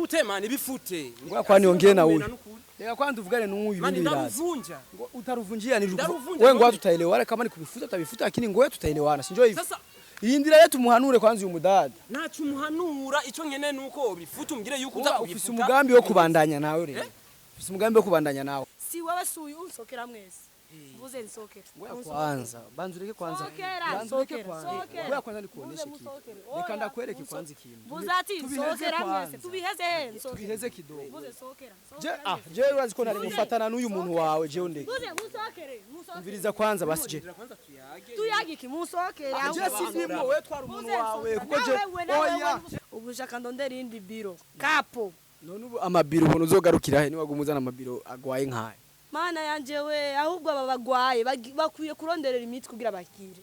Bifute man, bifute. Ngoja kwani ongee na huyu. Nukuri. Reka kwanza tuvugane n'uyu, Mani, ibindi biraza. ndaruvunja. Ngo utaruvunjia ni Ndaruvunja wewe, ngoja none. Tutaelewana, kama ni kubifuta tutabifuta, lakini ngoja tutaelewana. Si ndio hivyo? Sasa Irindira rero tumuhanure kwanza uyu mudada. Ntaco umuhanura, ico nkeneye nuko ubifuta, umbwire yuko uza Uba kubifuta. ufise umugambi wo kubandanya nawe rero. Ufise umugambi wo kubandanya nawe. Si wewe, si uyu, unsokera mwese. Mvuze nsokera. Ngoja kwanza, banza ureke kwanza. Sokera, Banza ureke sokera, kwanza. sokera. Ngoja kwanza nikuoneshe Mvuze kitu. musokere. Reka Oya, ndakwereke kwanza ikintu. Mvuze ati Tubiheze nsokera mwese. kwanza. Tubiheze he, nsokera. Tubiheze kidogo. Mvuze sokera. Je, Sokera ah, mwese. je urazi ko nari gufatana n'uyu muntu wawe, je ndeke. Mvuze musokere, musokere. Umviriza kwanza basi je. Rindira kwanza tuyage. Tuyage iki, musokere. Je sindimwo, wewe twara umuntu Mvuze wawe nsokera. kuko je Nawewe, nawewe, oya. ubu nshaka ndondera iyindi biro. Kapo. None ubu amabiro ubona uzogarukira he niwaguma uzana amabiro agwaye nkaye? Mana yanje we, ahubwo aba bagwaye bakwiye kuronderera imiti kugira bakire.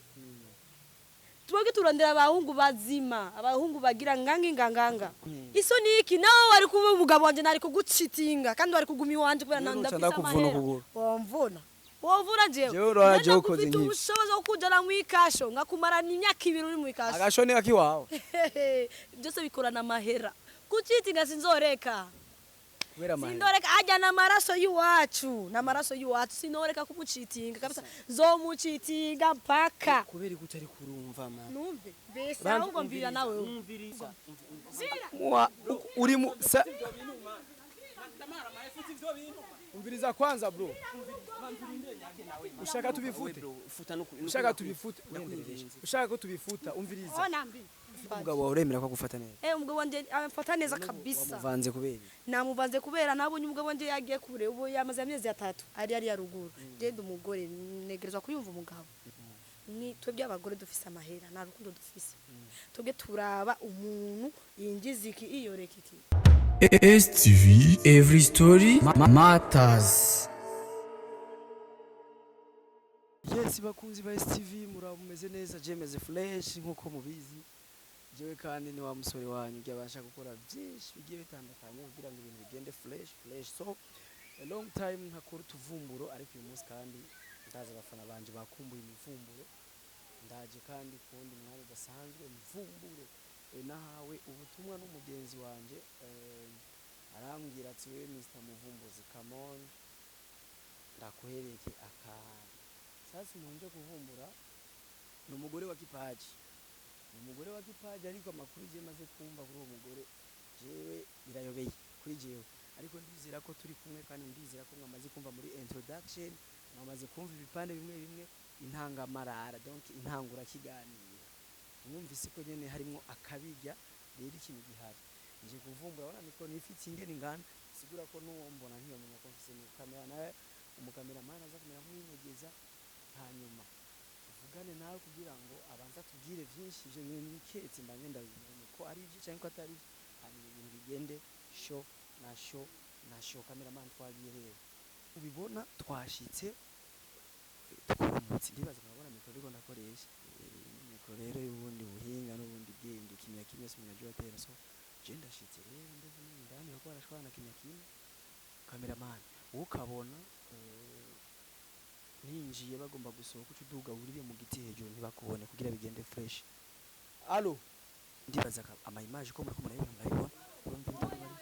Twebwe turondera abahungu bazima, abahungu bagira nganga inganganga. Iso ni iki nawe wari kuba umugabo wanje, nari kugucitinga kandi wari kuguma iwanje kubera None ndafise uca ndakuvuna amahera. ukuguru. Womvuna. Womvuna jewe. Jewe urora Nenda jewe ukoze kufite nk'ibi. ubushobozi bwo kujana mu ikasho ngakumarana imyaka 2 uri mu ikasho. Agasho ni akiwawe. Byose bikorana amahera. Kucitinga sinzoreka. Kubera amahera. Sindoreka ajya n'amaraso y'iwacu, n'amaraso y'iwacu, sinoreka kumucitinga kabisa, zomucitinga mpaka. Kubera ko utari kurumva man. Numve mbese, ahubwo mbwira nawe wewe. Umviriza. Mwa uri mu sa. Umviriza kwanza bro. Ushaka tubifute? Futa no. Ushaka tubifute? Ushaka ko tubifuta? Umviriza. Ona mbi. Umugabo wawe uremera ko agufata neza? Eh, umugabo wanje amfata neza kabisa. Wamuvanze kubera iki? Namuvanze kubera nabonye umugabo wanje yagiye kure, ubu yamaze amezi 3 ari ya ruguru. Genda umugore negerezwa kuyumva umugabo. Ni twebwe abagore dufise amahera, nta rukundo dufise. Twebwe turaba umuntu yinjiza iki, iyoreka iki. STV Every Story Matters. Yes, bakunzi ba STV, muraba mumeze neza? Je meze fresh nkuko mubizi. Jewe kandi ni wa musore wanyu ujya gukora byinshi bigiye bitandukanye kugira ngo ibintu bigende fresh fresh. So a long time ntakora utuvumburo, ariko uyu munsi kandi ndaza abafana banje bakumbuye imivumburo. Ndaje kandi kuwundi mwanya udasanzwe mvumbure. Nahawe ubutumwa n'umugenzi wanje, arambwira ati: "We Mr Muvumbuzi, come on, ndakuhereke akantu." Sasa umuntu nje kuvumbura ni umugore wa Kipaji, ni umugore wa Kipaji, ariko amakuru je maze kumva kuri uwo mugore jewe birayobeye kuri jewe, ariko ndizera ko turi kumwe kandi ndizera ko mwamaze kumva muri introduction, mwamaze kumva ibipande bimwe bimwe, intangamarara, donc intangura kiganiro, mwumvise ko nyene harimo akabirya. Rero ikintu gihari nje kuvumbura, abona micro nifite ingene ingana, sigura ko nuwo mbona ntiyomenya ko mfise ni kamera, nawe umukameramani aza kumera nk'uwinyegeza, hanyuma tuvugane nawe kugira ngo abanze atubwire byinshi. Ivyo bintu niketse mbanze ndabimenye ko ari ibyo cyangwa ko atari byo, hanyuma ibintu bigende sho na sho na sho. Cameraman, twagiye rero, ubibona twashitse twumutse, ndibaza murabona micro ariko ndakoresha. Micro rero y'ubundi buhinga n'ubundi bwenge, kimya kimya si umuntu atera. So je ndashitse rero, ndabona indani bariko barashwana kimya kimya. Cameraman, wowe ukabona ninjiye bagomba gusohoka, uca uduga wurire mu giti hejuru ntibakubone kugira bigende fresh. Allo, ndibaza ama image ko muriko murabibona, murabibona, urumva induru bari.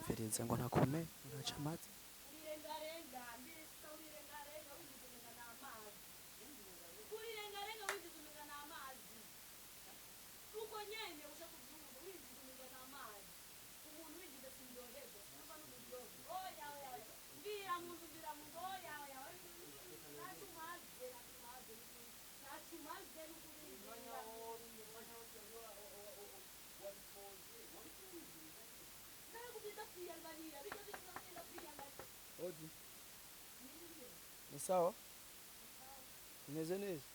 Mvereza ngo ntakome uraca amatwi. Kurirengarenga winjiza umenga n'amazi, uko nyene ushaka kubyumva, winjiza umenga n'amazi. Umuntu winjiza sindyoherwa, sinumva n'uburyohe. Oya oya oya, mvira mu nzu, mvira mu nzu. Oya oya oya, ntacyo umaze, ntacyo umaze, ntacyo umaze n'ukuri. Mvira mu nzu. Narakubwiza kwiyanganira bijya biza kugenda kwiyanganira. Odi. Ni sawa? Umeze neza?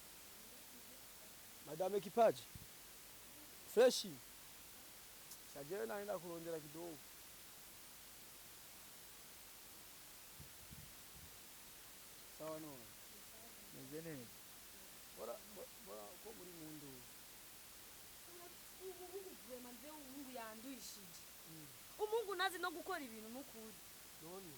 Madame Kipaji? Freshi? Shajewe naenda kurondera kidogo. Sawa none. Meze neza. Bora bora ko Umuntu azi no gukora ibintu n'ukuri. None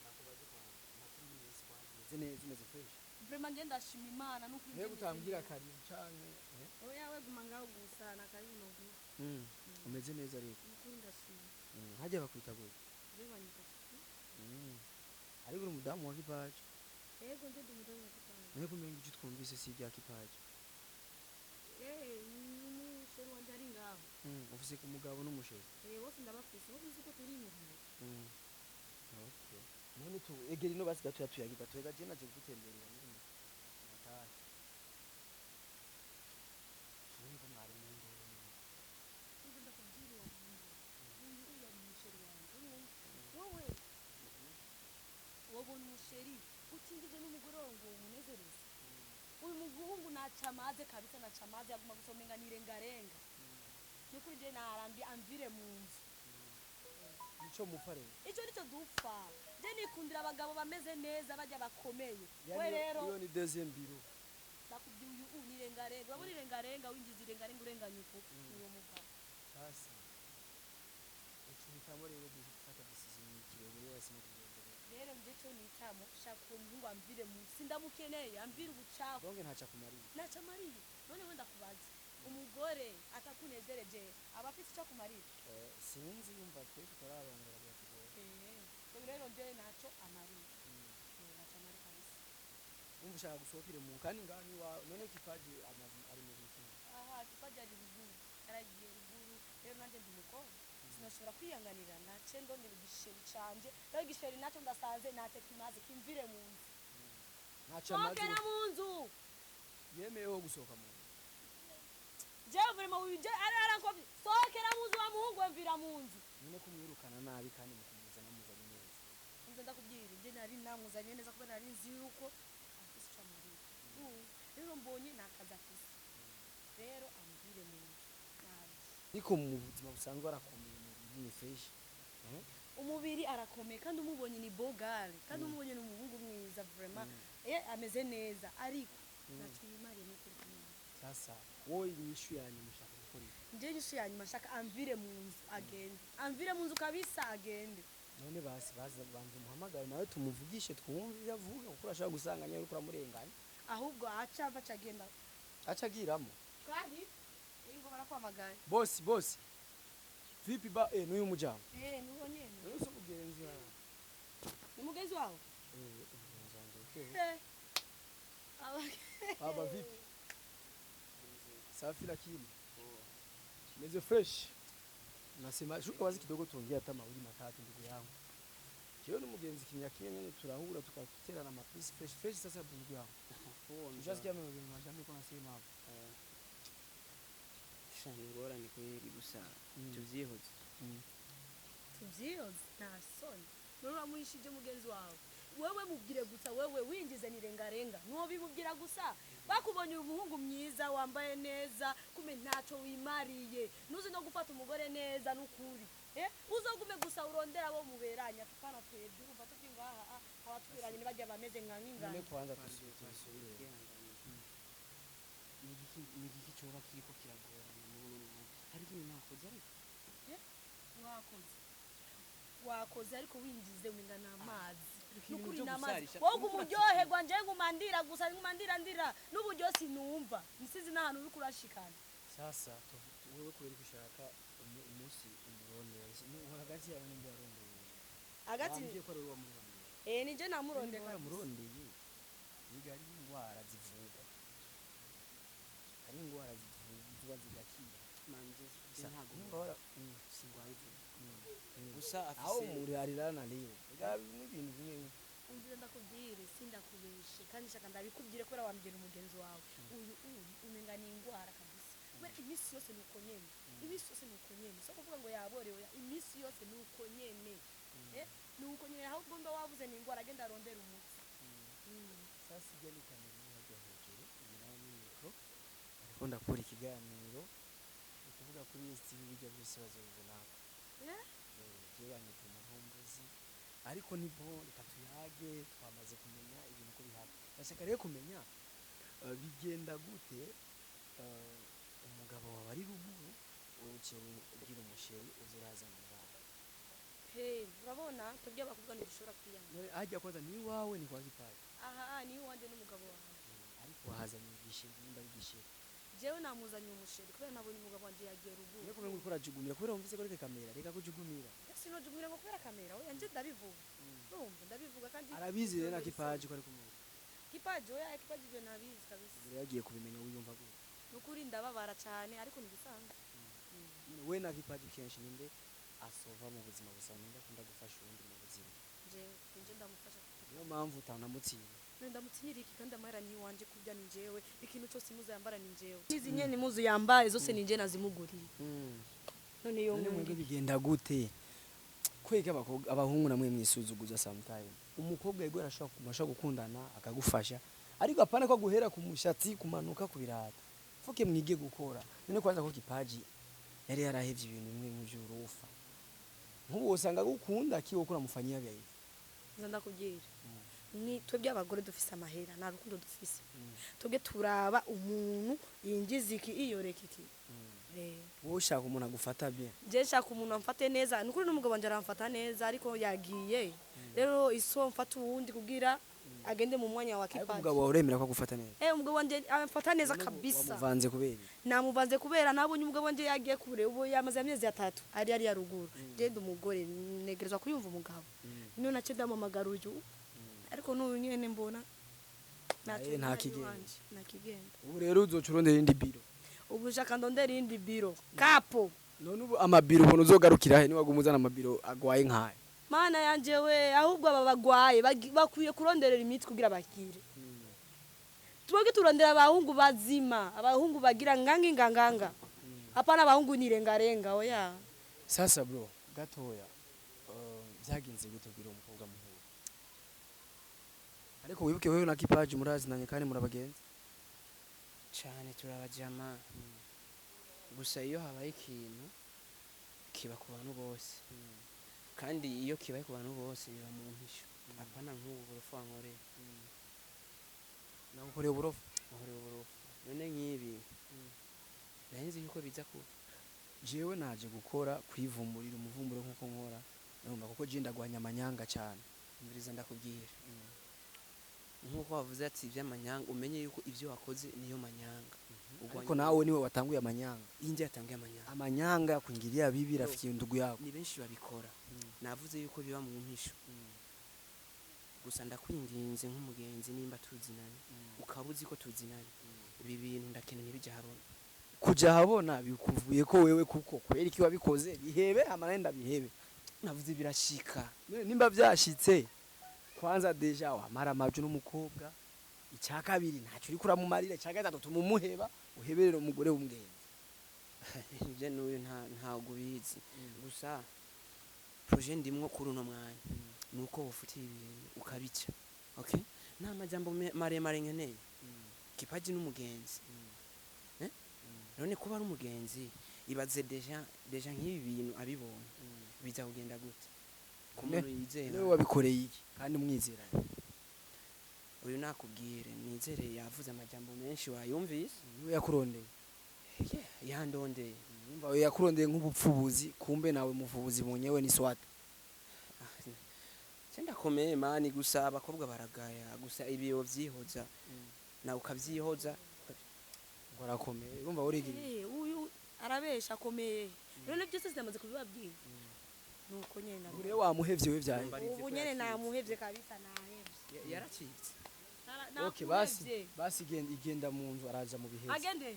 nakubaze kwanza, amakuru y'iminsi kwanza, umeze neza, umeze fresh? Vraiment nje ndashima Imana n'ukuri. Mbega utambwira karibu canke eh? Oya, we guma ngaho gusa na karibu no. Umeze neza rero? N'ukuri ndashima. Hajya bakwita gute? Je banyita Fifi. Ariko uri umudamu wa Kipaji? Yego, nje ndi umudamu wa Kipaji. None kumenga icyo twumvise si ibya Kipaji? Eh, n'umusheri wanje ari ngaho. Ufise ku mugabo n'umusheri? Eh, bose ndabafise, bose uzi ko turi imuhira. Okay. None tu egera ino basi gatoya, tuyage gatoya gaje, naje kugutemberera nyine natahe. None ko mwari mu ndoro nyine. Nje ndakubwira, uwo muhungu uyu uriya ni umusheri wanje. Urumva wowe wobona umusheri utingije n'umugore wawe ngo umunezereze? Uyu muhungu naca amaze kabisa, naca amaze, aguma gusomenga nirengarenga. Nukuri je narambi, amvire mu nzu. Nico mupfa rero? Ico nico dupfa. Je nikundira abagabo bameze neza, bajya bakomeye. We rero Iyo ni deuxième bureau. Nakubwiye, uyu nirengarenga. Urabona irengarenga winjiza irengarenga urenganya uku, uwo mugabo. Sasa ucubitamo rero gufata décision y'ikirego rero wahisemo kugenza rero. Rero nje co nitamo, shaka uwo muhungu amvire mu nzu, sindamukeneye, amvire ubucafu. Donc ntaca kumariye? Naca amariye. None wenda kubaza, umugore atakunezereje aba afise ico akumarira? Eh, sinzi, yumva twe tutararongora biratugoye. Eh, rero nje naco amariye. Eh, naco amariye kabisa. Umva ushaka gusohokere mu kandi ngaha ni wawe. None Kipaji amazi ari mu biki? Aha Kipaji ari ruguru, yaragiye ruguru. Rero nanje ndi umukobwa, sinashobora kwiyanganira, nace ndondera igisheri canje. Rero igisheri naco ndasanze nace kimaze kimvire mu nzu. Ntaca amazi? Sohokera mu nzu. Yemeyeho gusohoka mu nzu? Jewe vraiment uyu je ari arankovye, sohokera mu nzu wa muhungu we, mvira mu nzu. None kumwirukana nabi kandi mu kumuzana muzanye neza? Nze ndakubwira, nje nari namuzanye neza kubera nari nzi yuko afise ico amarira. Rero mbonye nta kazi afise, rero amvire mu nzu nabi. Ariko mu buzima busanzwe arakomeye, mu bintu ni fresh, eh? Umubiri arakomeye, kandi umubonye ni bogare, kandi umubonye ni umuhungu mwiza vraiment. Eh, ameze neza, ariko ntacyo yimariye n'ukuri kumwe. Sasa wowe inyishu yanyu mushaka gukora iki? Nje nyishu ya nyuma nshaka amvire mu nzu, agende, amvire mu nzu kabisa, agende. None basi baza banza umuhamagare nawe tumuvugishe, twumve ibyo avuga, kuko urashobora gusanga nyine uriko uramurenganya. Ahubwo aca ava, aca agenda. Aca agiramo. Kandi ingo barakwamagaye. Bosi, bosi, vipi ba eh n'uyu mujama? Eh, nuwo nyene. None se umugenzi wawe? Ni mugenzi wawe? Eh, umugenzi wanje, okay. Eh. Baba, vipi? Safi, lakini meze fresh. Nasema shuka wazi kidogo tuongee hata mawili matatu, ndugu yangu. Jewe n'umugenzi kimya kimya nyene turahura tukaterana mapisi fresh fresh. Sasa ndugu yangu, ushasikia mimi majambo iko nasema hapo? Sha, ni ingorane kweri, gusa tuvyihoze. Tuvyiyoze, nta soni. None uramuhishije mugenzi wawe? Wewe mubwire gusa, wewe winjize nirengarenga, nuwo bimubwira gusa. Bakubonye umuhungu mwiza wambaye neza, kume ntacyo wimariye, nuzi no gufata umugore neza n'ukuri. Eh, uzogume gusa urondera abo muberanya, tupana twebwe. Urumva tuki ngaha abatuberanye ntibajya bameze nka nk'ingano. None kwanza tusubire. Ni igiki coba kiriko kiragorana muri uno mwanya? Hari ikintu nakoze ariko? Wakoze, wakoze, ariko winjize umenga ni amazi. Ibintu Nukuri byo ni amazi. gusarisha. Wowe uguma uryoherwa, njewe nguma ndira gusa, nguma ndira ndira n'uburyo sinumva nsizi n'ahantu uriko urashikana. Sasa wewe kubera ko ushaka umunsi umurondera hagati yawe n'indi warondeye? Hagati Wambwiye ko ari wowe wamurondeye. Eh, nije namurondeka. Waramurondeye. Yiga ari indwara zivurwa, hari indwara zivurwa zigakira. Manje Sa- ntago nimba singwaye vuba gusa aho afise muri arirana leo n'ibintu bimwe. Umvira ndakubwire, sindakubeshe, kandi shaka ndabikubwire kubera wambwira umugenzi wawe. Uyu uyu umenga ni ingwara kabisa, kubera iminsi yose ni uko nyene, iminsi yose ni uko nyene. So kuvuga ngo yaborewe, iminsi yose ni uko nyene. Eh, ni uko nyene. Ahubwo mba wavuze ni ingwara, agenda arondera umuti. Sasa ijya ni kamera iri hajya hejuru, iyi nayo ni micro, ariko ndakora ikiganiro, ni ukuvuga kuri STV, bijya byose bazobibonako. Eh? Jewe banyita umuvumbuzi, ariko ni bo, reka tuyage. Twamaze kumenya ibintu uko bihari, ndashaka rero kumenya bigenda gute, umugabo wawe ari ruguru, wowe uciye ugira umusheri uza urazana ngaha? Hey, urabona twebwe abakobwa ntidushobora kwiyanga. None hajya kwanza ni iwawe, ni kwa Kipaji? Aha ni iwanjye n'umugabo wanjye. Ariko wahazanye igisheri, nimba ari igisheri? Jewe namuzanye umuchéri kubera nabonye umugabo wanjye yagiye ruguru. Niyo kumenya uriko urajugumira kubera wumvise ko ariko kamera, reka kujugumira. Sinojugumira ngo kubera kamera, oya, nje ndabivuga, urumva, ndabivuga kandi. Arabizi rero na Kipaji ko ari kumwe? Kipaji, oya, Kipaji ibyo ntabizi kabisa. Mbere yagiye kubimenya wiyumva gute? Nukuri ndababara cyane, ariko ntibisanzwe. None we na Kipaji kenshi ninde asova mu buzima busa, ninde akunda gufasha uwundi mu buzima? Jewe ninje ndamufasha. Niyo mpamvu utanamutsinda. None ndamutinyira iki kandi amahera ni iwanje, kurya ni jewe, ikintu cyose imuzu yambara ni jewe, izi nyene impuzu yambaye zose ni je nazimuguriye. None yo None mwebwe bigenda gute kwega abakobwa, abahungu namwe mwisuzuguza sometime? Umukobwa yego arashobora kumashaka gukundana akagufasha, ariko apana ko guhera ku mushatsi kumanuka ku birato. Fuke mwige gukora. None kwanza ko Kipaji yari yarahevye ibintu bimwe mu by'urufa, nk'ubu usanga gukunda kiwo kura mufanyia bya hivi. Nza ndakubwira, ni twebwe abagore dufise amahera nta rukundo dufise. Twebwe turaba umuntu yinjiza iki, iyoreka iki. Wowe ushaka umuntu agufata bien? Je nshaka umuntu amfate neza. Nukuri n'umugabo wanje aramfata neza, ariko yagiye rero iso mfata uwundi kugira agende mu mwanya wa Ariko Kipaji. umugabo wawe uremera ko agufata neza? Eh, umugabo wanje amfata neza kabisa. Wamuvanze kubera iki? Namuvanze kubera nabonye umugabo wanje yagiye kure, ubu yamaze amezi 3 ari ya ruguru. Je ndi umugore, negerezwa kuyumva umugabo. Niyo nace ndamamagara uyu, ariko n'uyu nyene mbona ntacyo. Aye, nta ntari kigenda. iwanje, nta kigenda. Ubu rero uzoca urondera indi biro? Ubu nshaka ndondera iyindi biro kapo. None ubu amabiro ubona uzogarukira he niwaguma uzana amabiro agwaye nk'aya? Mana yanje we, ahubwo aba bagwaye bakwiye kuronderera imiti kugira bakire. Twebwe turondera abahungu bazima, abahungu bagira ngangi nganganga, hapana abahungu nirengarenga, oya. Sasa bro, gatoya, byagenze gute kugira umukobwa muhura? Ariko wibuke wewe na Kipaji murazinanye kandi murabagenzi. Cyane, turabajama. Gusa iyo habaye ikintu kiba ku bantu bose, kandi iyo kibaye ku bantu bose biba mu mpisho, apana nk'ubu burofu wankoreye. Nagukoreye uburofu? Wankoreye uburofu. None nk'ibi nari nzi yuko biza kuba. Jewe naje gukora kwivumburira umuvumburo nkuko nkora, urumva, kuko je ndagwanya amanyanga cyane. Umviriza ndakubwira, nk'uko wavuze ati iby'amanyanga, umenye yuko ibyo wakoze niyo manyanga. Ariko nawe niwe watanguye amanyanga. Inje yatanguye amanyanga. Amanyanga yakuingilia bibi rafiki ndugu yako. Ni benshi babikora. Navuze yuko biba mu mpisho. Gusa ndakwinginze nk'umugenzi, nimba tuzinanye, ukaba uzi ko tuzinanye, ibi bintu ndakeneye ntibijya habona. Kuja habona bikuvuye ko wewe, kuko kubera iki wabikoze bihebe, amana ndabihebe. Navuze birashika. None nimba vyashitse, kwanza déjà wamara amaju n'umukobwa, icya kabiri ntacyo uriko uramumarira, icya gatatu tumumuheba uheberera umugore w'umugenzi. Ibyo n'uyu ntabwo ubizi. Gusa projet ndimwo kuri uno mwanya ni uko wofutira ibintu ukabica, okay? Nta majambo maremare nkeneye. Kipaji n'umugenzi. Eh? None kuba ari umugenzi, ibaze déjà nk'ibi bintu abibonye biza kugenda gute ku muntu yizeye? Niwe wabikoreye iki kandi mwizeranye? Uyu nakubwire nizere yavuze amajambo menshi, wayumvise. Niwe yakurondeye? Yeah, yandondeye. Umva, we yakurondeye nk'ubupfubuzi, kumbe nawe muvubuzi bunyewe ni swat. Ah, ndakomeye man, gusa abakobwa baragaya. Gusa ibiyo vyihoza nawe ukavyihoza. Ngo arakomeye, urumva urigira. Eh, uyu arabesha, akomeye. None byose sinamaze kubibabwira, nuko nyene Ubu rero wamuhevye we vyahe? Ubu nyene namuhevye kabisa, nahevye. Yaracitse. Okay, basi basi, igenda igenda mu nzu, araja mu biheze. Agende.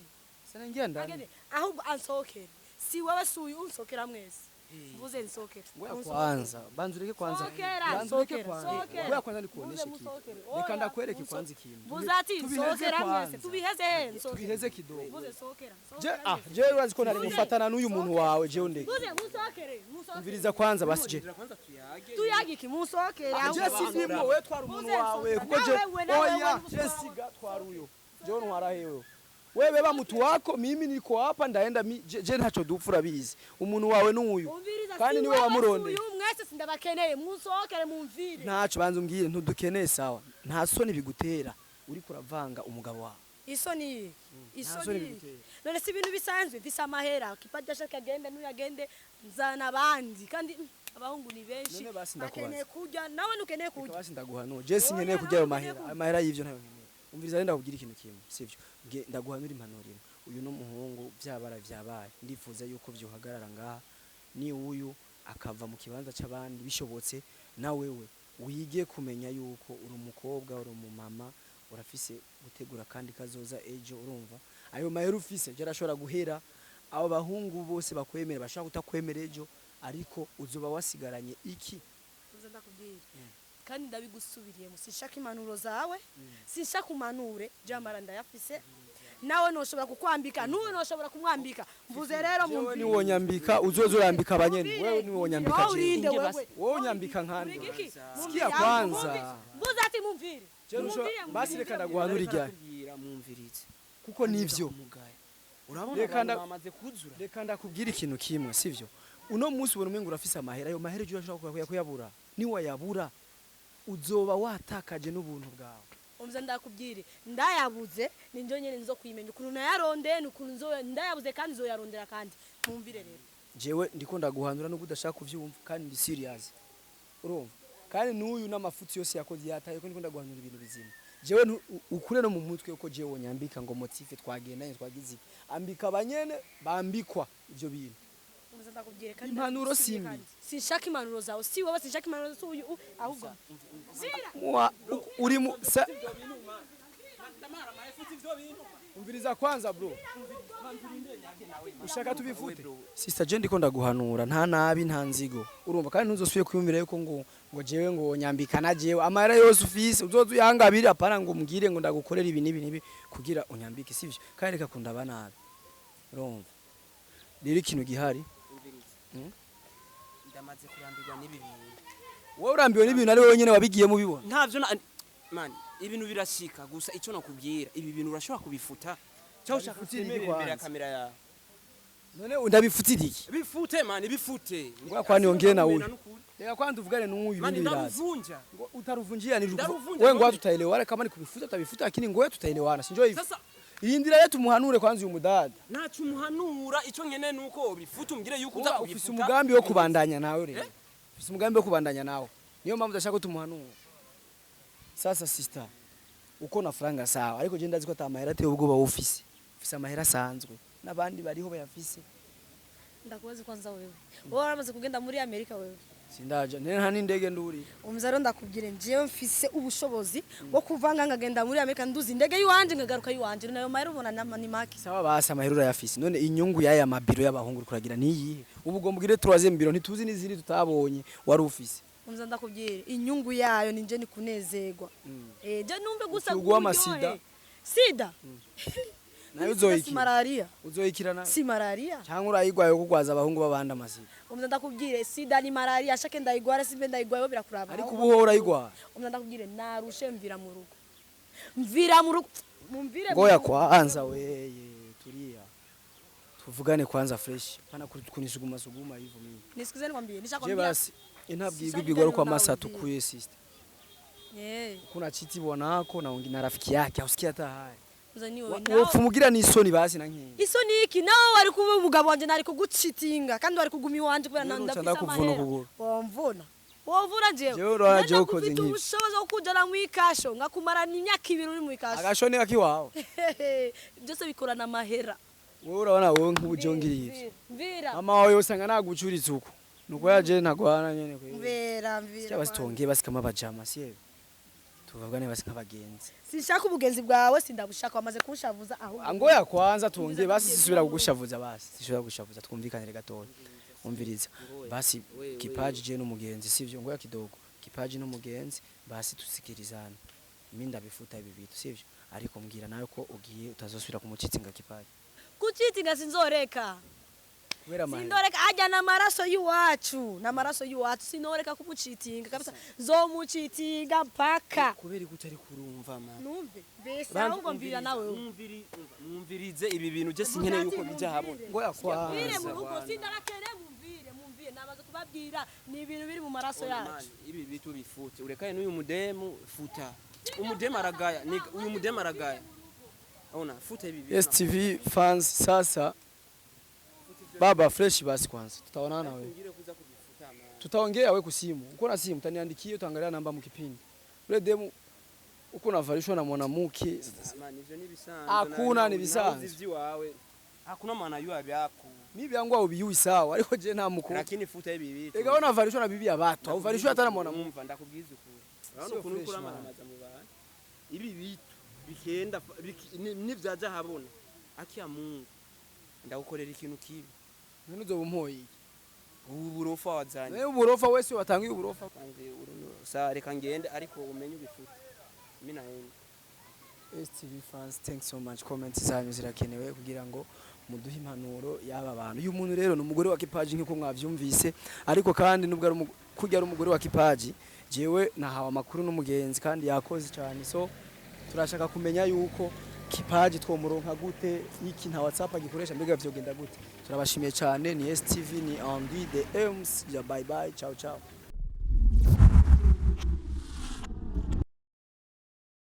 Sana ngenda. Agende, ahubwo ansohokere. Si wewe, si uyu, unsohokera mwese. Mvuze nsohokere. Ngoya kwanza, banza ureke kwanza. Sokera, Banza ureke sokera, kwanza. sokera. Ngoya kwanza ndikuoneshe Mvuze ikintu. musohokere. Reka Oya, ndakwereke kwanza ikintu. Mvuze ati Tubiheze nsohokera mwese. kwanza. Tubiheze he? Nsohokere. Tubiheze kidogo. Mvuze sohokera. Je Sohokera ah mwese. je urazi ko nari gufatana n'uyu muntu wawe, je ndeke. Mvuze musohokere, musohokere. Umviriza kwanza basi je. Kwanza tuyage. Tuyage iki? Musohokere. Ah, je Ahubwo. sindimwo, wewe twara umuntu Mvuze wawe nsohokera. kuko je Nawe, nawe, oya wewe, je siga twara uyo. Je ntwara hewe. Wewe beba mtu wako, mimi niko hapa ndaenda mi, je ntaco dupfa urabizi. Umuntu wawe n'uyu. Umviriza, Kandi si niwe wewe, wamurondeye. si uyu, mwese sindabakeneye, musohokere mumvire. Ntaco, banza umbwire, ntudukeneye sawa. Nta soni bigutera uriko uravanga umugabo wawe? Isoni? Nta Isoni? soni bigutera? None si ibintu bisanzwe, mfise amahera. Kipaji ashaka agende, n'uyu agende, nzana abandi kandi. Abahungu ni benshi. None basi ndakubaza. Bakeneye kurya, nawe ntukeneye Reka kurya. basi ndaguhanura, je sinkeneye Oya, kurya ayo nawe mahera. ukeneye Ayo mahera y'ivyo ntayo nkeneye. Umviriza rero, ndakubwira ikintu kimwe, sivyo? Nge ndaguhanura impanuro imwe. Uyu n'umuhungu vyabara vyabaye, ndifuza yuko vyohagarara ngaha, ni uyu akava mu kibanza c'abandi bishobotse. Na wewe wige kumenya yuko uri umukobwa, uri umumama, urafise gutegura kandi kazoza ejo. Urumva, ayo mahera ufise ejo arashobora guhera. Abo bahungu bose bakwemera bashobora kutakwemera ejo, ariko uzoba wasigaranye iki? Uza ndakubwira kandi ndabigusubiriyemo, sinshaka impanuro zawe, sinshaka umanure jamara. Ndayafise, nawe noshobora kukwambika, n'uyu noshobora kumwambika. Mvuze rero Jewe mumvire. niwonyambika, uzoza urambika abanyene. Wewe niwonyambika Wowe jewe. urinde Inge wewe. basi. Wowe unyambika nkande? Uri igiki? Sikia Mumvire, kwanza. mumvire. Mvuze ati mumvire. Jewe Mumvire, basi mumvire, reka mumvire. ndaguhanura ijyahe. Arakubwira mwumvirize. Kuko nivyo. Umugaya. Urabona Reka abantu bamaze kuzura. Reka ndakubwira ikintu kimwe, sivyo? Uno munsi ubona umengo urafise amahera, ayo mahera ejo urashobora kuyabura. Niwayabura uzoba watakaje n'ubuntu bwawe. Umva ndakubwire, ndayabuze ninjo nyene nzo kwimenya ukuntu nayarondeye n'ukuntu nzo ndayabuze, kandi nzoyarondera kandi. Mumvire rero. Jewe ndiko ndaguhanura nubwo udashaka kuvyumva, kandi ndi serious, urumva? Kandi n'uyu n'amafuti yose yakoze yataye ko ndiko ndaguhanura ibintu bizima. Jewe ukure no mu mutwe uko jewe wonyambika ngo motif twagendanye twagize iki. Ambika abanyene bambikwa ivyo bintu. Umva ndakubwire kandi Impanuro ndakubwire simbi. kandi. Sinshaka impanuro zawe, si wowe, sinshaka impanuro z'uyu ahubwo zira. Uri mu sa. Umviriza kwanza bro, ushaka tubifute? Sister, je ndiko ndaguhanura, nta nabi, nta nzigo, urumva? Kandi ntuzosubire kwiyumvira yuko ngo jewe ngo nyambika na jewe amahera yose ufise uzoza uyangabire. Apana ngo umbwire ngo ndagukorera ibi n'ibi n'ibi kugira unyambike, sivyo? Kandi reka kundaba nabi, urumva? Rero ikintu gihari Umvirize. Mm? Ndamaze kurambirwa n'ibi bintu. Wowe urambiwe n'ibintu ari wowe nyene wabigiyemo ubibona. Ntavyo na man, ibintu birashika. Gusa icyo nakubwira, ibi bintu urashobora kubifuta cyangwa ushaka Ndabifutira iki kumerera imbere ya kwanza? kamera yawe. None ndabifutira iki? Bifute man, bifute. Ngoja kwani ongee na huyu. Nukuri. Reka kwanza tuvugane n'uyu. Mani Ibindi biraza. ndaruvunja. Ngo utaruvunjia ni Ndaruvunja wewe, ngoja none. tutaelewana. Kama ni kubifuta tutabifuta, lakini ngoja tutaelewana, si njoo hivi? Sasa Irindira rero tumuhanure kwanza uyu mudada. Ntacyo umuhanura, icyo nkeneye nuko bifuta, umbwire yuko uza Uba kubifuta. ufise umugambi wo kubandanya nawe rero. Ufise umugambi wo kubandanya nawe, niyo mpamvu udashaka ko tumuhanura. Sasa sister, uko na franga sawa, ariko je ndazi ko ata mahera ateye ubwoba wowe ufise. Ufise amahera asanzwe, n'abandi bariho bayafise. Ndakubaza kwanza, wewe wowe waramaze kugenda muri Amerika wewe? Sindaja nene, nta n'indege nduri. Umva rero ndakubwire, njyewe mfise ubushobozi bwo kuvanga nkagenda muri Amerika, nduzi indege y'iwanje nkagaruka y'iwanje, nayo mahera ubona ni make. Sawa basi, amahera urayafise. None inyungu y'aya mabiro y'abahungu uriko uragira niyihe? Ubu ugomba ugire troisième biro, ntituzi n'izindi tutabonye wari ufise. Umva ndakubwire, inyungu yayo ni nje ni kunezerwa, je numve gusa Ukiugua uburyohe. amasida. Sida Nayo si uzoyikira? Malaria. Uzoyikira nayo? Si malaria. Cyangwa urayigwaye kugwaza abahungu b'abandi amasida? Umva ndakubwire, sida ni malaria, shake ndayigwara simbe ndayigwaye birakuraba. Ariko ubu ho urayigwara. Umva ndakubwire, narushe, mvira mu rugo, mvira mu rugo, mumvire mu Ngoya rugo. kwanza, weye tulia, tuvugane kwanza fresh, pana kunisuguma suguma hivyo mimi. Nisikize nikwambie, Je nishakwambia. basi intabwirwa Sishaka ibigwa kwa nawe masa uvire. tukuye sister. Eh, Kuna chiti bwanako na rafiki yake hausikia hata haya. Uza ni wewe nawe. Wopfumugira n'isoni basi na nkeya. Isoni iki? Nawe wari kuba umugabo wanje, nari kugucitinga kandi wari kuguma iwanje kubera Rero ndafise uca ndakuvuna amahera. ukuguru. Womvuna, wovura jewe. Jewe urora jewe ukoze Ndakufite nk'ivyo. ubushobozi bwo kujana mu ikasho ngakumarana imyaka 2 uri mu ikasho. Agashoni akiwawe. Byose bikorana amahera. Wowe urabona wowe nk'ubujongiriye ivyo. Mvira. Mama wawe usanga nagucuritse uko. Nuko yaje ntagwana nyene kwe. Mvira, mvira. Cyaba sitongeye basi kama bajama siye. Tuvugane basi nk'abagenzi. Sinshaka ubugenzi bwawe, sindabushaka, wamaze kunshavuza ahubwo. Ngoya kwanza tuongee basi, sisubira kugushavuza basi. Sisubira kugushavuza, twumvikanire gatoya. Umviriza. Basi Kipaji je n'umugenzi, sivyo? Ngoya kidogo. Kipaji n'umugenzi, basi tusikirizana. Mimi ndabifuta ibi bintu, sivyo? Ariko mbwira nawe ko ugiye utazosubira kumucitsinga Kipaji. Kucitinga sinzoreka. Kubera amahera. Sindoreka, ajya n'amaraso y'iwacu, n'amaraso y'iwacu, sinoreka kumucitinga kabisa, nzomucitinga mpaka. Kubera ko utari kurumva man. Numve mbese ahubwo, mvira nawe wewe. Mwumvirize ibi bintu, je sinkeneye yuko bijya habona. Ngoya Mvire kwanza. mu rugo, sindarakere, mumvire, mumvire, namaze kubabwira, ni ibintu biri mu maraso yacu. Ibi bitu bifute, urekaye n'uyu mudemu, futa. Umudemu aragaya, uyu mudemu aragaya. Ona futa ibi bintu. STV fans, sasa baba fresh basi kwanza tutaonana wewe. Ngire kuza kubifuta man. Tutaongea we kusimu. Uko na simu utaniandikia, utaangalia namba mu kipindi. Ule demu uko navalishwa na mwanamke. Man, ivyo ni bisanzwe. Hakuna, ni bisanzwe. Ivy'iwawe hakuna mwana yuwa byako. Mimi vyangu au biyui sawa, ariko je nta mukuru. Lakini futa ibi bitu. Ega wewe unavalishwa na bibi ya watu, hauvalishwi hata na mwanamke. Umva, ndakubwiza ukuri. Urabona Sio ukuntu fresh, ukura man. amaramaza mu bantu. Ibi bitu bikenda nivyaja habona. Akia Mungu. Ndagukorera ikintu kibi. None uzoba umpoye iki? Ubu burofa wazanye. Nawe uburofa wese watangiye uburofa. Kwanze sa reka ngende, ariko umenye ubifute. Mimi naenda. STV fans, thanks so much. Comments zanyu zirakenewe kugira ngo muduhe impanuro y'aba bantu. Uyu muntu rero ni umugore wa Kipaji nk'uko mwavyumvise, ariko kandi nubwo ari kurya ari umugore wa Kipaji, jewe nahawe amakuru n'umugenzi kandi yakoze cyane, so turashaka kumenya yuko Kipaji twomuronka gute, iki nta WhatsApp agikoresha, mbega vyogenda gute? Turabashimiye cyane. Ni STV, ni Andy the MC ya. Bye bye, ciao ciao.